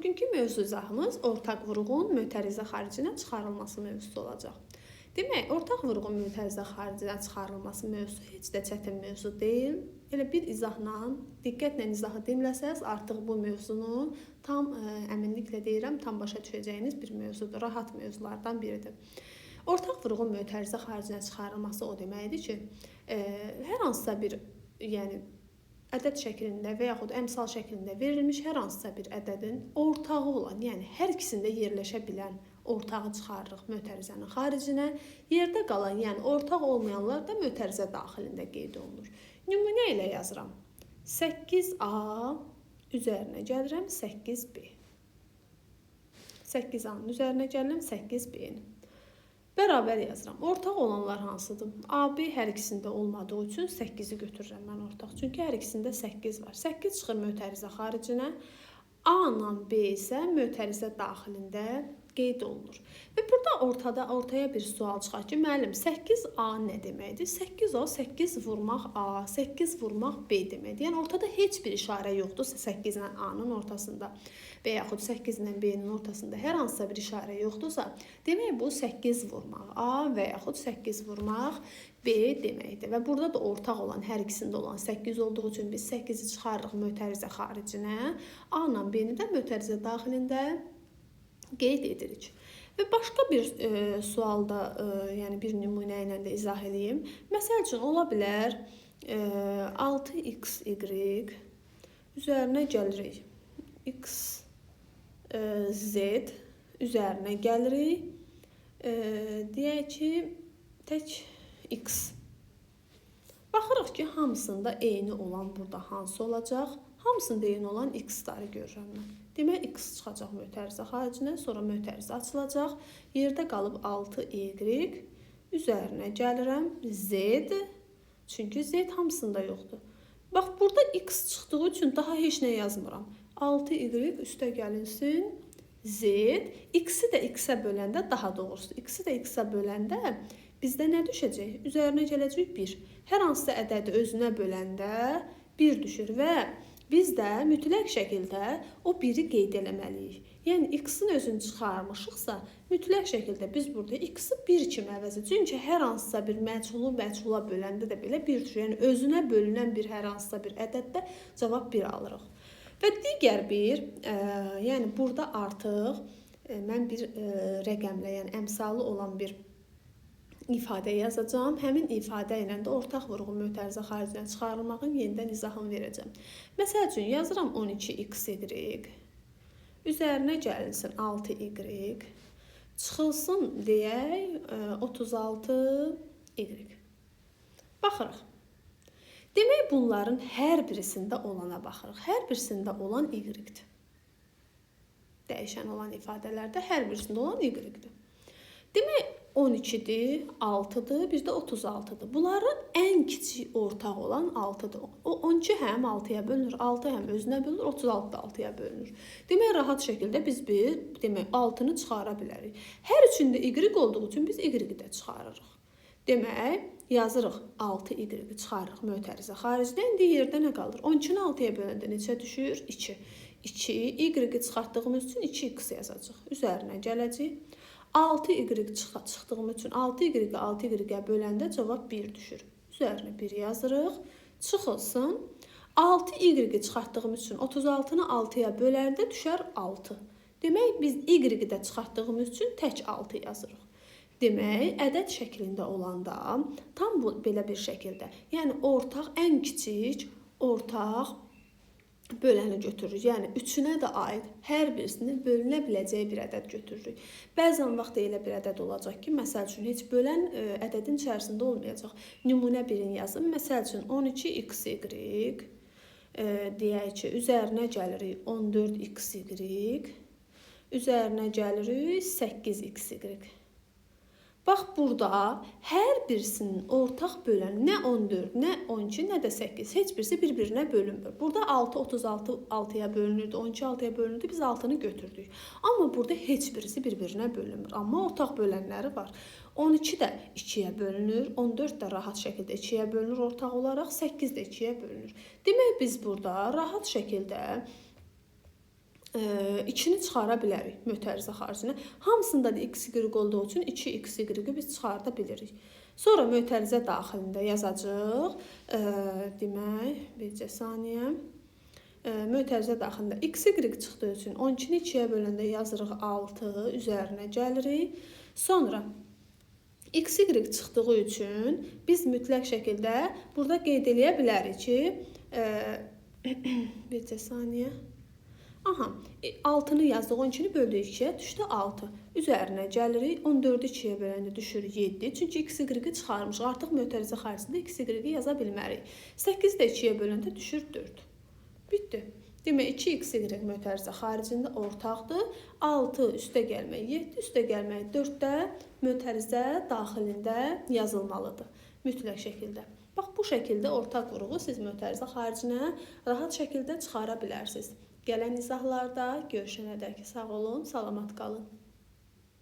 Bugünkü mövzu izahımız ortaq vurğun mötərizə xaricinə çıxarılması mövzusu olacaq. Demək, ortaq vurğun mötərizə xaricinə çıxarılması mövzusu heç də çətin mövzu deyil. Elə bir izahla, diqqətlə izahı dinləsəz, artıq bu mövzunu tam əminliklə deyirəm, tam başa düşəcəyiniz bir mövzudur. Rahat mövzulardan biridir. Ortaq vurğun mötərizə xaricinə çıxarılması o deməkdir ki, hər hansısa bir, yəni ədəd şəklində və yaxud əmsal şəklində verilmiş hər hansısa bir ədədin ortağı olan, yəni hər ikisində yerləşə bilən ortağı çıxarırıq mötərizənin xaricinə. Yerdə qalan, yəni ortaq olmayanlar da mötərizə daxilində qeyd olunur. Nümunə ilə yazıram. 8A üzərinə gəlirəm 8B. 8A-nın üzərinə gəlirəm 8B-nin. Bərabər yazıram. Ortaq olanlar hansıdır? AB hər ikisində olmadığı üçün 8-i götürürəm mən ortaq. Çünki hər ikisində 8 var. 8 çıxır mötərizə xaricinə. A ilə B isə mötərizə daxilində qeyd olunur. Və burada ortaya bir sual çıxar ki, müəllim 8A nə deməkdir? 8A 8 vurmaq A, 8 vurmaq B deməkdir. Yəni ortada heç bir işarə yoxdursa 8 ilə A-nın ortasında və yaxud 8 ilə B-nin ortasında hər hansısa bir işarə yoxdursa, demək bu 8 vurmaq A və yaxud 8 vurmaq B deməkdir. Və burada da ortaq olan, hər ikisində olan 8 olduğu üçün biz 8-i çıxarırıq mötərizə xaricinə, A ilə B-ni də mötərizə daxilində qeyd edirik. Və başqa bir sualda, yəni bir nümunə ilə də izah edeyim. Məsəl üçün, ola bilər 6xy üzərinə gəlirik, x z üzərinə gəlirik, deyək ki, tək x. Baxırıq ki, hamısında eyni olan burada hansı olacaq? Hamısında eyni olan x-ları görürəm mən. Demək, x çıxacaq mötərizə xaricinə, sonra mötərizə açılacaq. Yerdə qalıb 6y, üzərinə gəlirəm z, çünki z hamısında yoxdur. Bax, burada x çıxdığı üçün daha heç nə yazmıram. 6y üstə gəlinsin, z, x-i də x-ə böləndə, daha doğrusu, x-i də x-ə böləndə bizdə nə düşəcək? Üzərinə gələcək 1. Hər hansısa ədədi özünə böləndə 1 düşür və biz də mütləq şəkildə o 1-i qeyd eləməliyik. Yəni, x-in özünü çıxarmışıqsa, mütləq şəkildə biz burada x-i 1 kimi əvəz edirik. Çünki hər hansısa bir məchulu məchula böləndə də belə 1 düşür. Yəni, özünə bölünən bir hər hansısa bir ədəddə cavab 1 alırıq. Və digər bir, yəni burada artıq mən bir rəqəmlə, yəni əmsalı olan bir ifadə yazacağam. Həmin ifadə ilə də ortaq vurğun mötərizə xaricinə çıxarılmağın yenidən izahını verəcəm. Məsəl üçün, yazıram 12xy, üzərinə gəlinsin 6y, çıxılsın deyək 36y. Baxırıq. Demək, bunların hər birisində olana baxırıq. Hər birisində olan y-dir. Dəyişən olan ifadələrdə hər birisində olan y-dir. Demək, 12-dir, 6-dır, bir də 36-dır. Bunların ən kiçik ortaq olan 6-dır. O 12 həm 6-ya bölünür, 6 həm özünə bölünür, 36 da 6-ya bölünür. Demək, rahat şəkildə biz bir, demək, 6-nı çıxara bilərik. Hər üçündə y olduğu üçün biz y-i də çıxarırıq. Demək, yazırıq 6y-i çıxarırıq mötərizə xaricdə. İndi yerdə nə qalır? 12-ni 6-ya böləndə neçə düşür? 2. 2, y-i çıxartdığımız üçün 2x yazacaq. Üzərinə gələcək. 6y çıxdığımız üçün 6y-i 6y-ə böləndə cavab 1 düşür. Üzərinə 1 yazırıq. Çıxılsın. 6y-i çıxartdığımız üçün 36-nı 6-ya böləndə düşər 6. Demək, biz y-i də çıxartdığımız üçün tək 6 yazırıq. Demək, ədəd şəklində olanda tam bu, belə bir şəkildə, yəni ortaq, ən kiçik ortaq böləni götürürük. Yəni, üçünə də aid hər birisinin bölünə biləcəyi bir ədəd götürürük. Bəzən vaxt elə bir ədəd olacaq ki, məsəl üçün, heç bölən ədədin içərisində olmayacaq. Nümunə birini yazın. Məsəl üçün, 12xy, deyək ki, üzərinə gəlirik 14xy, üzərinə gəlirik 8xy. Bax, burada hər birisinin ortaq böləni nə 14, nə 12, nə də 8. Heç birisi bir-birinə bölünmür. Burada 6, 36 6-ya bölünürdü, 12 6-ya bölünürdü. Biz 6-nı götürdük. Amma burada heç birisi bir-birinə bölünmür. Amma ortaq bölənləri var. 12 də 2-yə bölünür, 14 də rahat şəkildə 2-yə bölünür ortaq olaraq, 8 də 2-yə bölünür. Demək, biz burada rahat şəkildə 2-ni çıxara bilərik mötərizə xaricinə. Hamısında da x, y olduğu üçün 2 x, y-i biz çıxarda bilirik. Sonra mötərizə daxilində yazacağıq. Demək, bircə saniyə. Mötərizə daxilində x, y çıxdığı üçün 12-ni 2-yə böləndə yazırıq 6, üzərinə gəlirik. Sonra x, y çıxdığı üçün biz mütləq şəkildə burada qeyd eləyə bilərik ki, bircə saniyə. Aha, 6-nı yazdıq, 12-ni böldük 2-yə, düşdü 6. Üzərinə gəlirik, 14-ü 2-yə böləndə düşür 7. Çünki x, y-i çıxarmışıq. Artıq mötərizə xaricində x, y-i yaza bilmərik. 8-i də 2-yə böləndə düşür 4. Bitdi. Demək, 2x, y mötərizə xaricində ortaqdır. 6 üstə gəlmək 7, üstə gəlmək 4 də mötərizə daxilində yazılmalıdır. Mütləq şəkildə. Bax, bu şəkildə ortaq vuruğu siz mötərizə xaricinə rahat şəkildə çıxara bilərsiniz. Gələn izahlarda görüşənədək sağ olun, salamat qalın.